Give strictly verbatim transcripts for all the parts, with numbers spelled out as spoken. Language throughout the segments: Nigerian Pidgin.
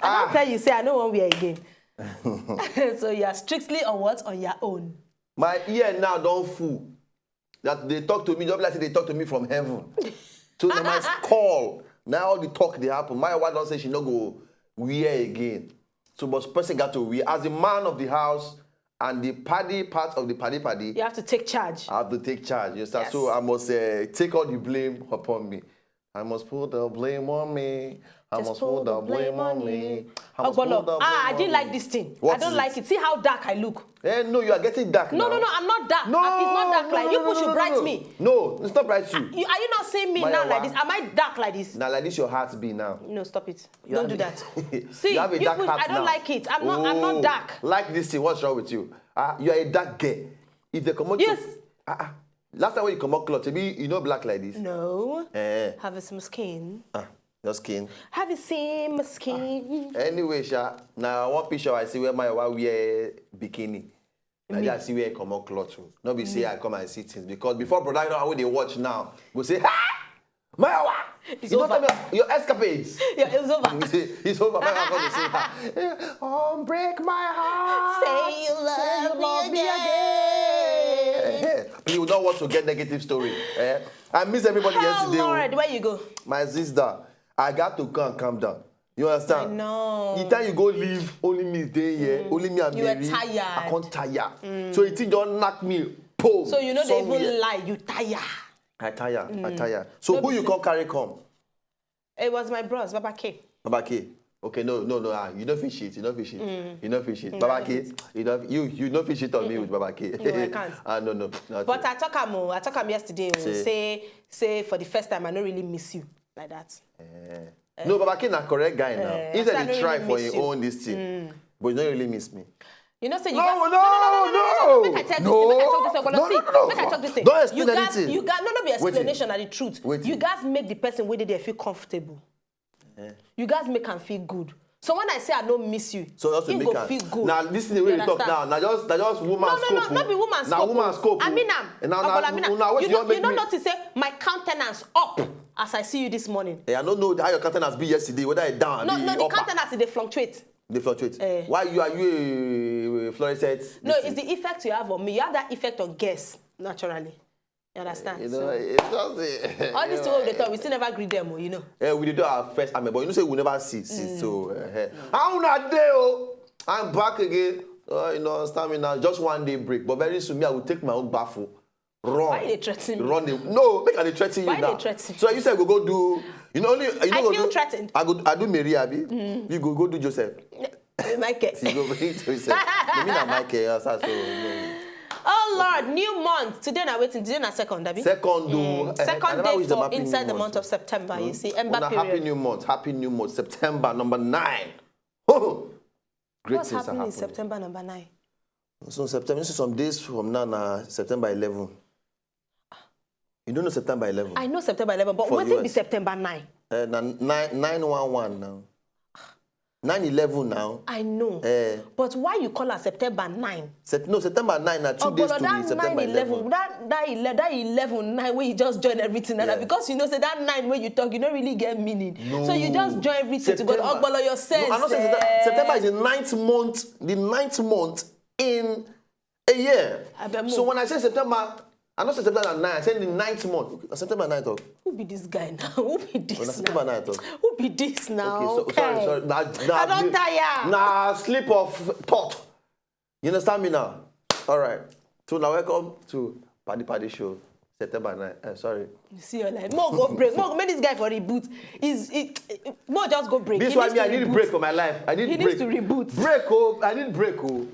I don tell you say I no wan wear again. So you are strictly on what? On your own. My ear now don full. That they talk to me, just like say they talk to me from heaven. So na my call. Now all the talk dey happen. My wife don say she no go wear again. So but person got to wear. As the man of the house and the paddy part of the paddy paddy, You have to take charge. I have to take charge. You understand? Yes. So I must uh, take all the blame upon me. I must put the blame on me. I Just must put the blame on me. I must put the Ogbolo, blame ah, I on didn't me. Like this thing. What I don't is like it? It. See how dark I look. Eh, no, you are getting dark No, now. No, no, I'm not dark. No, It's not dark no, like no, you no, people no, should no, bright no. Me. No, it's not bright you. You, are you not seeing me My now wa- like this? Am I dark like this? Now like this, your heart be now. No, stop it. You Don't have- Do that. You See, have a you dark people, heart I don't now. Like it. I'm not. I'm not Oh, dark. Like this thing. What's wrong with you? Ah, you are a dark girl. If they come out, Yes. Ah, ah. Last time when you come out cloth, maybe you know black like this. No. Eh, Have a some skin. ah, your skin. Have you seen my skin? Anyway, sha, now one picture I see where my wife wear bikini. Now I see where I come out cloth. No be say I come and see things because before brother, you know how they watch now. Go say, ha! My wife! It's You don't over. Tell me your escapades. Yeah, it's over. It's over. My wife come to say, ha. Oh, break my heart. Say you love me again. Eh, eh, you don't want to get negative story. Eh? I miss everybody Oh yesterday. Oh. Lord, where you go? My sister, I got to come calm down. You understand? I know. The time you go leave, only me dey here, only me and You were Mary. Tired. I can't tire. So it just knock me. Boom. So you know they somewhere. Even lie. You tire. I tire. I tire. So No who be you say- come carry come? It was my bros, Baba K. Baba K. Okay, no, no, no. Ah, you don't fish it. You don't fish it. You don't fish it. Baba K. You don't. You you don't fish it on me with Baba K. No, I can't. Ah, no, no. Not But I talk am. Oh, I talk am yesterday. Oh, Say- say say for the first time, I don't really miss you like that. No, Baba K na correct guy now. Eh, He I said say I he don't try really for miss his you. own this thing, but he's not really miss me. You know, say you No, got, no, no, no, no, no, no, no, no. Make I tell this thing. Make I tell this thing. No, See, no, no. Make I tell this thing. Don't explain You got, anything. You got, no, no, be Wetin? explanation na the truth. Wetin? You guys make the person wey dey there feel comfortable. Eh. You guys make am feel good. So when I say I don't miss you, So just to you make go am feel good. Now this thing You wey you talk understand? Now, now just now just woman No, no, scope. No, no be woman Now scope. Woman scope. I mean am. Now Obola, now I mean am. Now what You you don't, make you don't me? Notice say my countenance up as I see you this morning. Hey, I don't know how your countenance be yesterday. Whether I down, No, be the No, the upper. Countenance dey fluctuate. They fluctuate. Eh. Why you are you a fluorescent? No, This It's thing? The effect you have on me. You have that effect on girls naturally. You understand? You So- know, it's just the, All these things wey we dey talk, we still never greet them. Oh, you know. Eh, we dey do our first amen, but you know say we never see, see. So, uh, how una dey? Oh, I'm back again. Uh, you know, stamina. Just one day break, but very soon me I will take my own baffle. Run. Why you dey threaten me? Run the, no, make I dey threaten you Why you now. dey threaten? So you say go go do. You know only. You know, I go feel do, threatened. I go. I do Mary Abi. You go go do Joseph. Michael. You go bring Joseph. You mean na Michael? Yes, I so. No. Oh Lord, new month. Today na wetin? Today na second, abi? Second, though. Eh, I Second never day wish them for happy new inside the month. Month of September. You see, ember Una period. Happy new month. Happy new month. September number nine. Oh, great What's things are happening in happening. September number nine? So September, you see some days from now, na September eleven. You don't know September eleven? I know September eleven, but For wetin be U S. September nine? Uh, na nine, nine one one now. Nine eleven now. I know. Eh. But why you call am September nine? Sept- no, September nine na two days Ogbolo, to that the September nine eleven, eleven. that that eleven, that eleven nine wey you just join everything, na Yeah. Because you know say that nine wey you talk, you no really get meaning. No. So you just join everything together. September. Ogbolo, your sense. No, I'm not saying Eh. September. September is the ninth month, the ninth month in a year. Abeg, So move. When I say September, I no say September na nine. I say the ninth month. September nine talk. Who be this guy now? Who be When I this September now? Nine talk. Who be this now? Okay, so, sorry, Kai. Sorry. Na, na, I don tire. Na slip of thought. You understand me now? All right. So now welcome to Paddy Paddy Show, September nine. Uh, sorry. You see your life. Mo go break. Mo make this guy for reboot. Is it? Mo just go break. This He why needs me to I need reboot. Break for my life. I need He break. Needs to reboot. Break oh, I need break oh.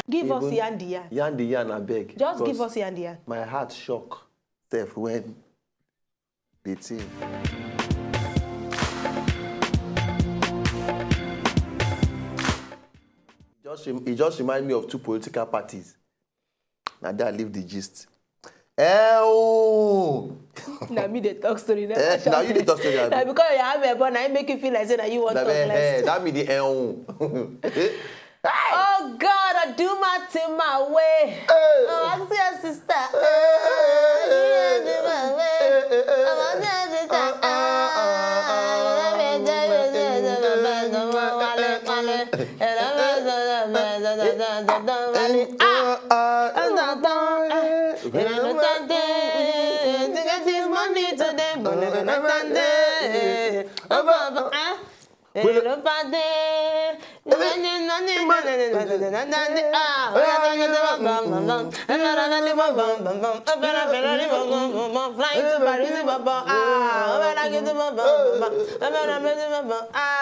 Give us Even yan the yan. Yan the yan, I beg. Just give Because us yan the yan. My heart shock. Self when the thing. Just rem- it just remind me of two political parties. Now that I leave the gist. Eh, oh. Na me dey talk story. Eh, na you dey talk story, abi? Na because you have a born, I make you feel like say na you want That, talk eh, less. That me the eh, oh. Oh Oh God, I do my thing my way. Hey. Oh, I see your sister. Hey. I do my way. I want to do that. Ah,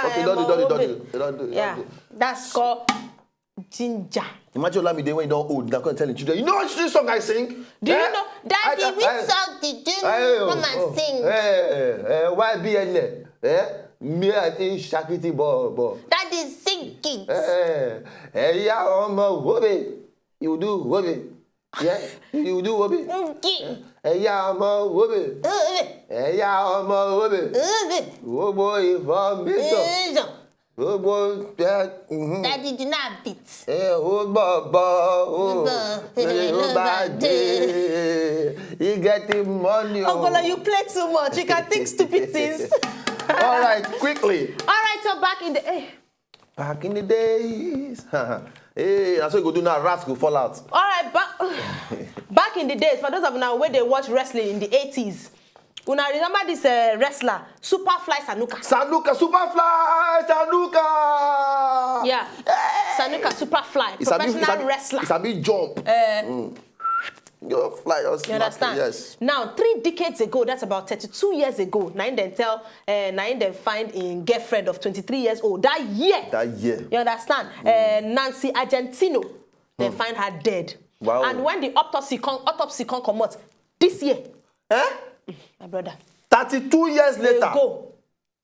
Okay, don't do, don't do, don't do, don't do, don't Yeah, do. That's called ginger. Imagine Olamide when you don't old. Now come tell the children, you know what this song I sing? Do you know, Daddy, which song did you come and sing? Eh, eh, Y B N L. Eh? Me, I think Shakiti Bobo. Daddy, sing it. Eh, eh, yeah, ọmọ wobe. You do wobe. Yeah, you do wobe. Sing it. Eh, yeah, ọmọ wobe. Uh, Eh, yeah, ọmọ wobe. uh, uh. Gbogbo information. Uh, Gbogbo eh, mhm. Daddy, do not beat. Eh, ó bọ̀ bọ̀ ó. Bọ̀. Lórí ló bá dé. He get the money o. Ogolo, you play too much. You can think stupid things. All right, quickly. All right, so back in the eh, Back in the days. Hey, that's what you go do now. Rats go fall out. All right, back back in the days, for those of now where they watch wrestling in the eighties, una remember this uh, wrestler, Superfly Sanuka. Sanuka, Superfly, Sanuka. Yeah, Sanuka Superfly, It's a big, professional wrestler. It's a big jump. Uh, You fly or smack. You understand? Yes. Now, three decades ago, that's about thirty-two years ago, na im dem tell, uh, na im dem find im girlfriend of twenty-three years old that year. That year. You understand? Uh, Nancy Argentino, they find her dead. Wow. And when the autopsy come, autopsy come comot this year, Eh? my brother, Thirty-two years they later. Go.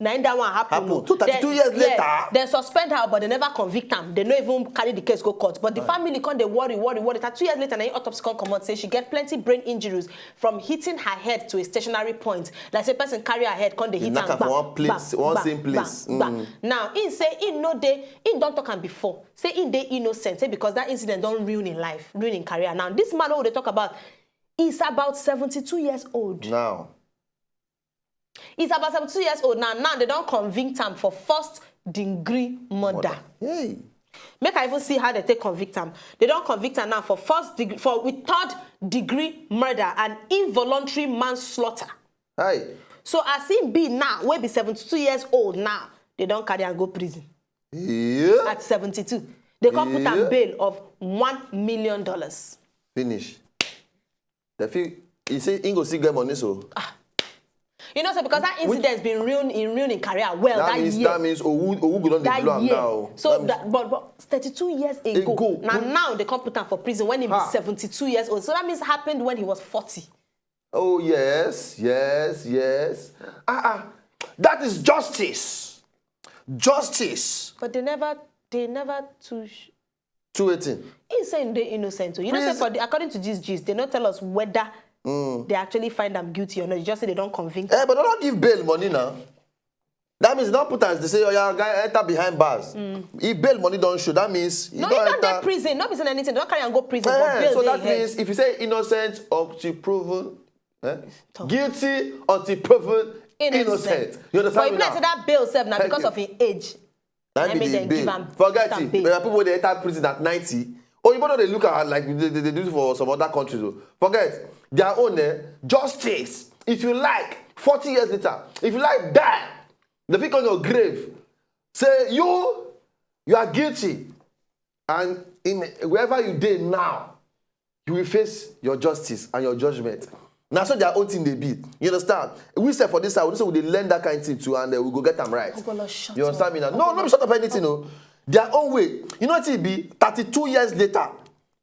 Na im that one happen. Happen. O. So thirty-two They- years yeah, later? They suspend her, but they never convict am. They no even carry the case go court. But the family come dey worry, worry, worry. Thirty-two years later, na im autopsy come comot say she get plenty brain injuries from hitting her head to a stationary point. Like say person carry her head, come dey hit Knock am am for gbam, one place, gbam, one gbam, same place. gbam, gbam. Now im say im no dey, im don talk am before. Say im dey innocent. Say because that incident don ruin im life, ruin im career. Now this man wey we dey talk about is about seventy-two years old. Now. He's about seventy-two years old now. Now they don convict am for first degree murder. Hey. Make I even see how they take convict am. They don convict am now for first degree, for with third degree murder and involuntary manslaughter. Hey. So as im be now, wey be seventy-two years old now, they don carry am go prison Yeah. at seventy-two. They come put am Yeah. bail of one million dollars. Finish. The feel you see, he go still get money so. You know, so because that incident been ruin in ruin in career well That that, means year. That means Owu Owu go don dey That blow am year. Now. So That means- that, but, but thirty-two years ago, Ago. Now now they come put am for prison when he Ha. was seventy-two years old. So that means happened when he was forty. Oh yes, yes, yes. Ah ah, that is justice. Justice. But they never, they never too. Sh- Two eighteen. He's saying they innocent. O. You know, say Prison- for the, according to these G's, they not tell us whether they actually find them guilty or not. They just say they don't convict. Eh, but they don't give bail money now. That means they don't put as they say, oh yeah, guy enter behind bars. If bail money don't show, that means you No, don't he don't enter. Dey prison. Not be saying anything. They don't carry and go prison. Eh, But bail so dey that head. Means if you say innocent until proven, eh? Guilty until proven Innocent. Innocent. You understand But me if I now? Say that bail serve now Thank because you. Of his age. That Let be me the then bail. Give am Forget that it. Bail. There are people they enter prison at ninety. Oh, you know they look at like they, they, they do it for some other countries. Oh. Forget their own eh? Justice. If you like, forty years later, if you like, die. They pick on your grave. Say you, you are guilty, and in wherever you dey now, you will face your justice and your judgment. Now so their own thing they be. You understand? We say for this side, we say we dey learn that kind of thing too, and uh, we go get them right. Ogolo, shut You understand up. Me now? No, no, be shut up anything, no. Their own way. You know what it be? Thirty-two years later,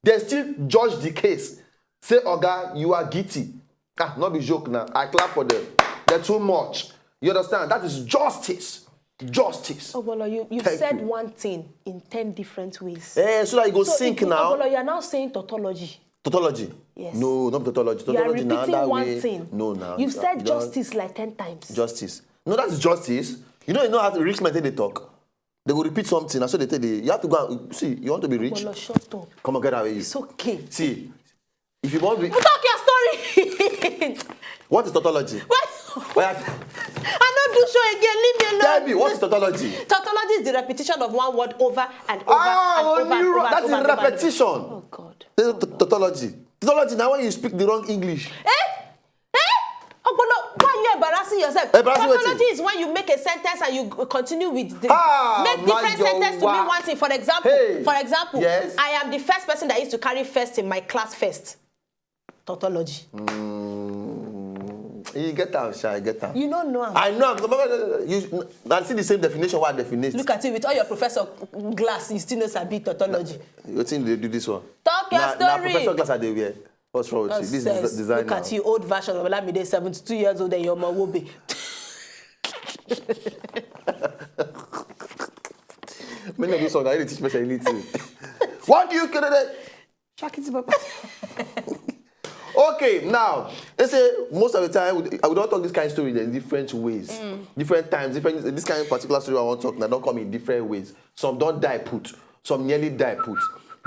they still judge the case. Say, Oga, you are guilty. Ah, not be joke now. I clap for them. They're too much. You understand? That is justice. Justice. Oh, well, you, you Thank said you. One thing in ten different ways. Eh, so that you go So sink if you- now. Oh, well, you're now saying tautology. Tautology. Yes. No, not tautology. You are Tautology na repeating another one way. Thing. No, now. You've You said don't- justice like ten times. Justice. No, that's justice. You don't know how the rich men take they talk. They go repeat something. I said they tell you, you have to go and see. You want to be rich? Olo, shut up. Come on, get away. You. It's okay. See, if you want to be, Talk your story. What is tautology? What? Oya, I don't do show again. Leave me alone. Tell me, what is tautology? Tautology is the repetition of one word over and over Ah, and over and onírọ́, over and that is over and over. Repetition. Oh God. This is tautology. Tautology, now when you speak the wrong English. Eh? Eh? Ogbolo, why are you embarrassing yourself? Embarrassing Tautology wetin? Is when you make a sentence and you continue with the Ah, make different my sentence to mean God. One thing. For example, Hey. For example, Yes. I am the first person that used to carry first in my class first. Tautology. Mm, you get am, sha, I get am. You don't know am. I know am. You, I see the same definition. What definition? Look at you with all your professor glass, you still know sabi tautology. You think they do this one? Talk your Na, na story. Professor glass I dey wear. What's wrong with you? This is Nonsense. Design Look at now. You, old version of Olamide, seventy-two years old, and you're Mawobe. Many of these songs, I didn't teach person anything. What do you get? Shakiti Baba. Okay, now, they say most of the time, we, I would not talk this kind of story in different ways. Mm. Different times, different, this kind of particular story I want to talk now, don't come in different ways. Some don't die put, some nearly die put.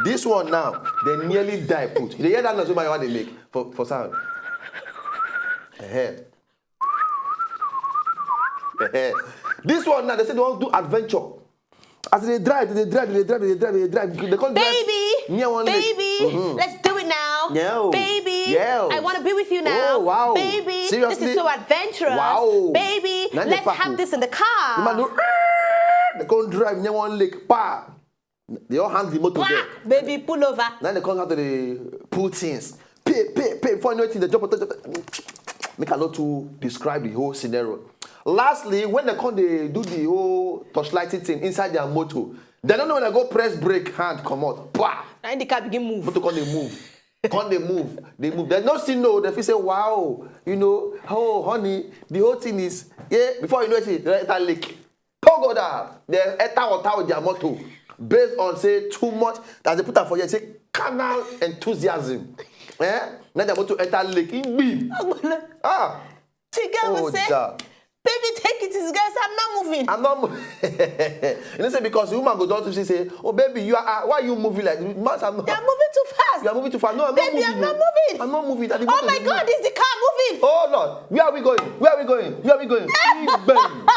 This one now, they nearly die put. You hear that noise wey my one dey make for, for sound? Uh-huh. Uh-huh. This one now, they say they want to do adventure. As they drive, they drive, they drive, they drive, they drive. They come drive Baby, near one lake. Baby, Mm-hmm. Let's do it now. No. Baby, Yes. I want to be with you now. Oh, wow. Baby, Seriously? This is so adventurous. Wow. Baby, Now they let's pack have up. This in the car. The man do, they come drive near one lake. Pa. They all hang the motor there. Baby, pull over. Now they come out to the pool things. Pay, pay, pay. Before you know it, they jump on top. Make I not to describe the whole scenario. Lastly, when they come, they do the whole torchlighting thing inside their motor. They don't know when I go press brake, hand come out. Bah! And the car begin move. Motor come they move. Come they move. They move. They no see no. They feel say, wow, you know, oh honey, the whole thing is, yeah. Before you know it, they enter lake. Pogoda, they enter water with their motor. Based on say too much, as they put am for here, say carnal enthusiasm. Eh? Now their motor enter lake. Igbim. Ah. The girl Oh, will say, ja. Baby, take it easy, guys. I'm not moving. I'm not. Mo- you know say because the woman go down to say, oh baby, you are. Uh, why are you moving like this? Man, I'm not. You're moving too fast. You are moving too fast. No, I'm Baby, not moving. I'm not Oh. moving. I'm not moving. That the Oh motor my dey God, move. Is the car moving? Oh Lord, where are we going? Where are we going? Where are we going? Bang.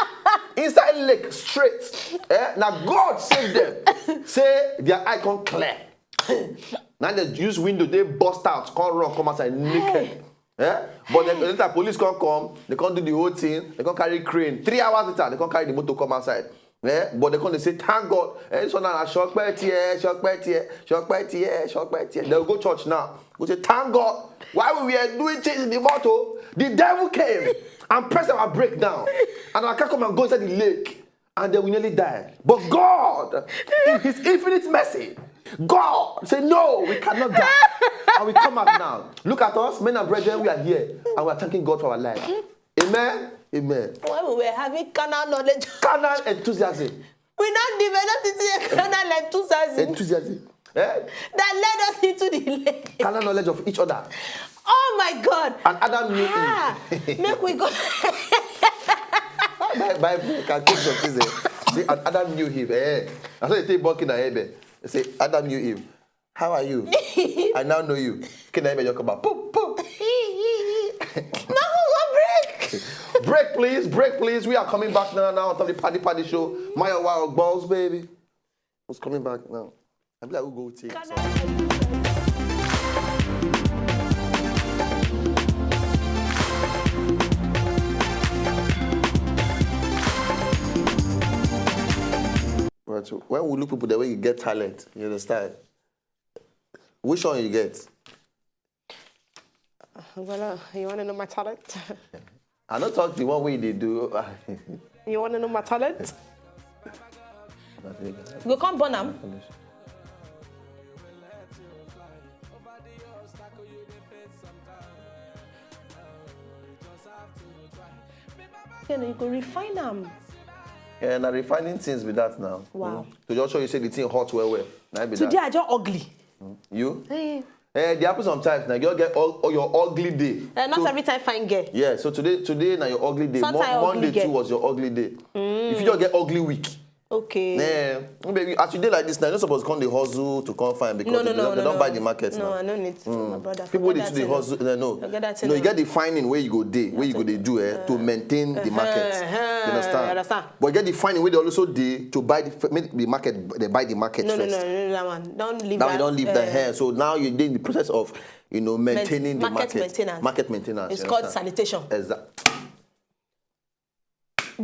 Inside lake straight. Eh? Now God save them. Say their eye come clear. Now they use window, they bust out, come run, come outside naked. Eh? But then later police come come, they come do the whole thing, they come carry crane. Three hours later, they come carry the motor come outside. Eh? But they come, they say, thank God. Eh, this one na short pet here, short pet here, short pet here, short pet here. They'll go church now. Go say, thank God. While we were doing things in the motor, the devil came and pressed our brake down. And our car come and go inside the lake. And then we nearly died. But God, in his infinite mercy, God said, no, we cannot die. And we come out now. Look at us, men and brethren, we are here. And we are thanking God for our life. Amen. Amen. When we were having carnal knowledge, Carnal enthusiasm. We not developed it in a carnal enthusiasm Enthusiasm. Eh? That led us into the lake. Carnal knowledge of each other. Oh my God. And Adam knew Ah, Eve. Make we go. Bible can quote some things. Eh? See, and Adam knew Eve. Eh? I saw you take buck in the head. Eh? Say, Adam knew Eve. How are you? I now know you. Can I make your come back? Poop, poop. No, we go break. Break, please. Break, please. We are coming back now. Now on top of the Paddy Paddy show. My wow balls, baby. Who's coming back now? I be like, who go take some? But when we look people the way you get talent, you understand? Which one you get? Well, uh, you want to know my talent? I don't talk the one way they do. You want to know my talent? Go come burn am. Then you go refine am. Yeah, na refining things be that now. Wow. Mm. To just show you say the thing hot well well. Na be Today that. I just ugly. You? Hey. Eh, they happen sometimes. Now you get all, all your ugly day. Eh, not So- every time fine girl. Yeah, so today today now your ugly day. Sometimes Mo- ugly Monday girl. Too was your ugly day. If you just get ugly week, Okay. Eh, maybe as you dey like this now, you no suppose come dey hustle to come find because No, no, they, no, don't- they no, don't no. buy the market No, now. I no need to, my brother. People Forget dey that too dey thing, no. Hustle. Eh, no, Forget that thing, no, you no. Get the finding where you go dey, where you go dey do eh, to maintain the market. Uh-huh, You understand? I understand. But get the finding where they also dey to buy the f- make the market, they buy the market No, no, first. no, no, that one. Don't leave Now that. you don't leave uh, the hair. So now you're in the process of, you know, maintaining the market market. Maintenance. Market maintenance. It's You called understand? Sanitation. Exactly.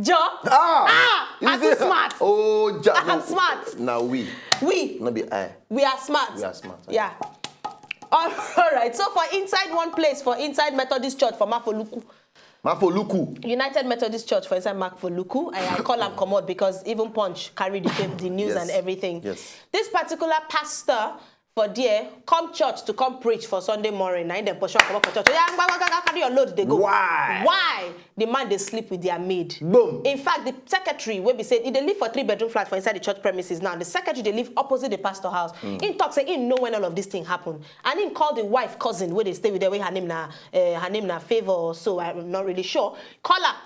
Joe, Ah! Ah! You I'm too see- smart. Oh, ja- I'm no. smart. Now we. We, Not be I. we are smart. We are smart. Yeah. All all right. So for inside one place, for inside Methodist Church, for Mafoluku, Mafoluku. United Methodist Church for inside Mafoluku, I, I call am comot because even Punch carry the, the news Yes. And everything. Yes. This particular pastor for there come church to come preach for Sunday morning. Na him dem push am comot for church. Yeah, gba, gba, gba, gba, carry your load, dey go. Why? Why? The man dey sleep with their maid. Boom. In fact, the secretary wey be say e dey live for three bedroom flat for inside the church premises now. The secretary dey live opposite the pastor house. He talk say he know when all of this thing happen, and he call the wife cousin wey dey stay with them. Wey her name na uh, her name na Favour, so I'm not really sure. Call her.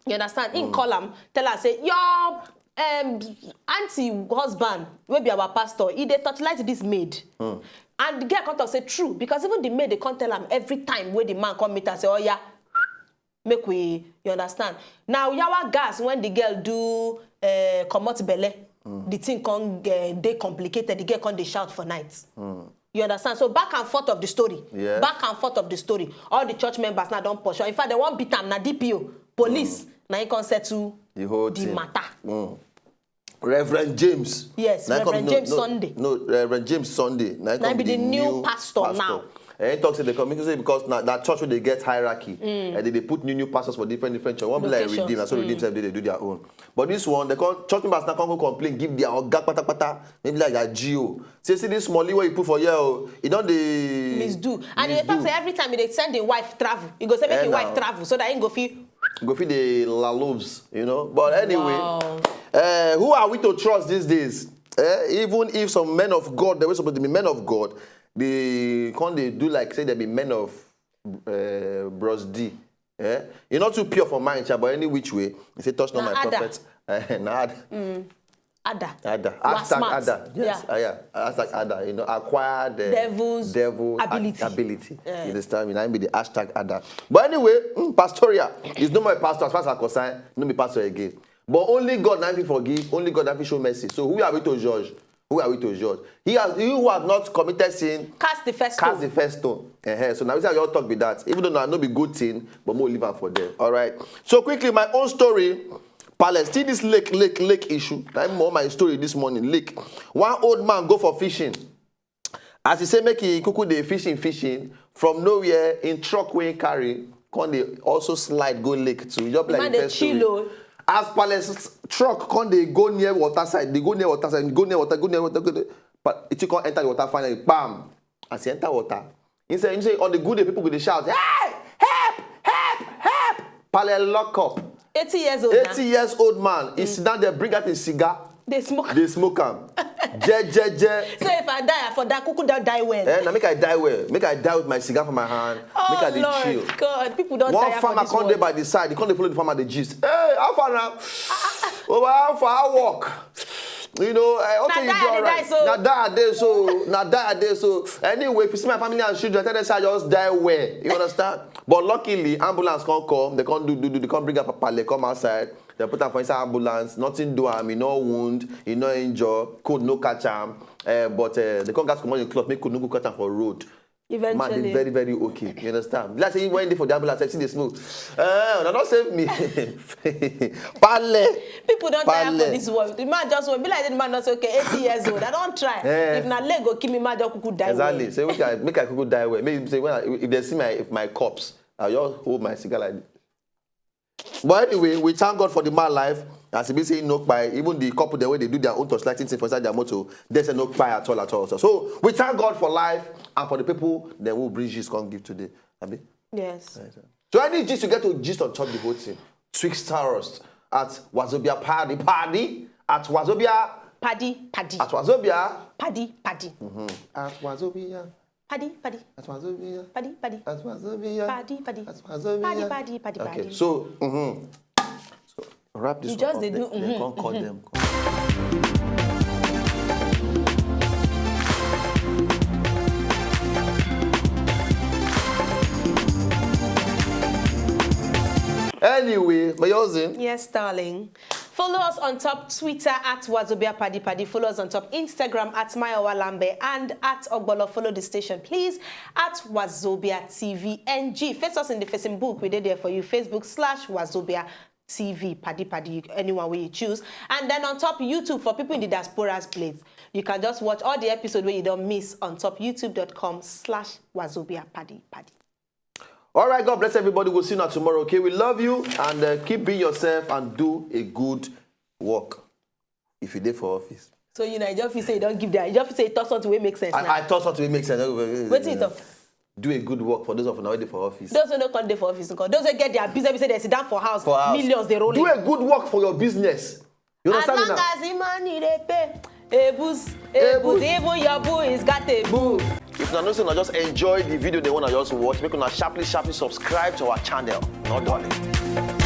You understand? He call am, tell her say your um, auntie husband wey be our pastor, he dey torchlight this maid, and the girl come talk say true because even the maid dey come tell am every time wey the man come meet am say, oh yeah, make we, you understand? Now yawa gas when the girl do uh, comot belle, the thing come uh, dey complicated. The girl come dey shout for night. You understand? So back and forth of the story. Yes. Back and forth of the story. All the church members now don pursue. In fact, they wan beat am. Na D P O, police, na him come settle The whole the thing. Matter. Reverend James. Yes, Na him come- Reverend no, James no, Sunday. No, Reverend James Sunday. Na him Na come be be the new pastor now. And he talks say they come because say because na that church where they get hierarchy, and they, they put new new pastors for different different church. One be like Locations. Redeem, na so Redeem sef dey dey do their own. But this one, they come church members now come go complain, give their oga patapata, maybe like their G O. Say see this money where you put for here, oh, e don dey Misdo. And he misdo. Talk say every time he dey send him wife travel, he go say make Eh, him wife now. Travel so that he go fit Go feed the lalobes, you know. But anyway, Wow. uh, who are we to trust these days? Eh, even if some men of God, they were supposed to be men of God, they can't they do like say they be men of uh, Bros D. Eh? You're not too pure for mind, sha, but any which way, you say touch not Na my Ada. Prophet. Eh, na Ada. Ada. Ada. You are Hashtag smart. Ada. Yes. Yeah. Uh, yeah. Hashtag Ada. You know, acquired uh, Devil's devil ab- ability. ability. Yeah. You understand me? Now be the hashtag Ada. But anyway, mm, pastoria is no more a pastor as far as I'm concerned. No be pastor again. But only God now fit forgive. Only God now fit show mercy. So who are we to judge? Who are we to judge? He has he who has not committed sin Cast the first cast stone. The first stone. Uh-huh. So now we say your talk be that. Even though I know be good thing, but more leave am for them. All right. So quickly, my own story. Palace, see this lake, lake, lake issue. That's more my story this morning. Lake. One old man go for fishing. As he say make he kuku dey fishing, fishing from nowhere in truck wey he carry, come dey also slide go lake too. Just like Man the dey first chill story. o. As Palace truck come dey go near water side, dey go near water side, go near water, go near water, go near, but it come enter the water finally, bam! As he enter water, he say, he say on the good day people go dey shout, hey, help, help, help! Palace lock up. Eighty years old. Eighty years old man, he sit down there, bring out his cigar, They smoke. They smoke am. Je, je, je. So if I die, I for die, kuku don die well. Eh, now make I die well. Make I die with my cigar for my hand. Oh Make I dey Lord chill. God, people don One tire farmer for this come world. There by the side. He come dey follow the farmer dey gist. Hey, how far now? Oh, how far? How work? You know, eh, what Na you die do I dey alright? Die so. Na die I dey so. Na die I dey so. Anyway, if you see my family and children, tell them say I just die well. You understand? But luckily, ambulance come come. They come do do do. They come bring up Papa. They come outside. They put am for inside ambulance. Nothing do am. He no wound. He no injure. Cold no catch am. Uh, but uh, they come gas comot him cloth. Make cold no go catch am for road. Man, Eventually. They very, very okay. You understand? Like say when they for the ambulance, I see the smoke. Uh, no, don't save me. Pale. People don't tire for Pale. This world. The man just went. Be like the man not say, okay, eighty years old. I don't try. Eh. If na leg go kill me, man just kuku die. Exactly. Well. Say we can make I could die well. Maybe say when I, if they see my if my corpse, I just hold my cigar like this. But anyway, we thank God for the man life. As he be saying no kpai, even the couple the way they do their own torchlighting thing for inside their motor, they say no kpai at all at all. So, so we thank God for life and for the people that will bring Jesus come give today. Abi? Yes. So any gist you get to gist on top the whole thing. Twixterust at Wazobia Party Party at Wazobia Paddy, paddy. At Wazobia Paddy, paddy. At Wazobia Paddy, paddy. At Wazobia Paddy, paddy. At Wazobia Paddy, paddy. At Wazobia Paddy, paddy, paddy, Okay, paddy. So mm-hmm. So wrap this You one just up. Dey Then- do, then mm-hmm, come call mm-hmm. Them. Anyway, my cousin. Yes, darling. Follow us on top Twitter at Wazobia Paddy Paddy. Follow us on top Instagram at Mayowa Lambe and at Ogbolo. Follow the station, please, at Wazobia T V N G. Face us in the Facebook. We did there for you. Facebook slash Wazobia T V Paddy Paddy. Anyone where you choose. And then on top YouTube for people in the diaspora's place. You can just watch all the episode where you don't miss on top youtube.com slash Wazobia Paddy Paddy. All right, God bless everybody. We'll see you now tomorrow, okay? We love you and uh, keep being yourself and do a good work if you dey for office. So you know, you just feel say you don't give that. You just feel say you talk something wey make sense. now. I, I thought something wey make sense. Wetin you talk? Do a good work for those of una wey dey for office. Those wey no come dey for office, nko? Those wey get their business, say they sit down for house, For house. Millions dey roll. Do a good work for your business. You As understand me long now? As the money they pay, a boost, a A boost, boost. Even your boo is got a boo. If una know say una just enjoy the video, they wanna just watch. Make una sharply, sharply subscribe to our channel. Not darling.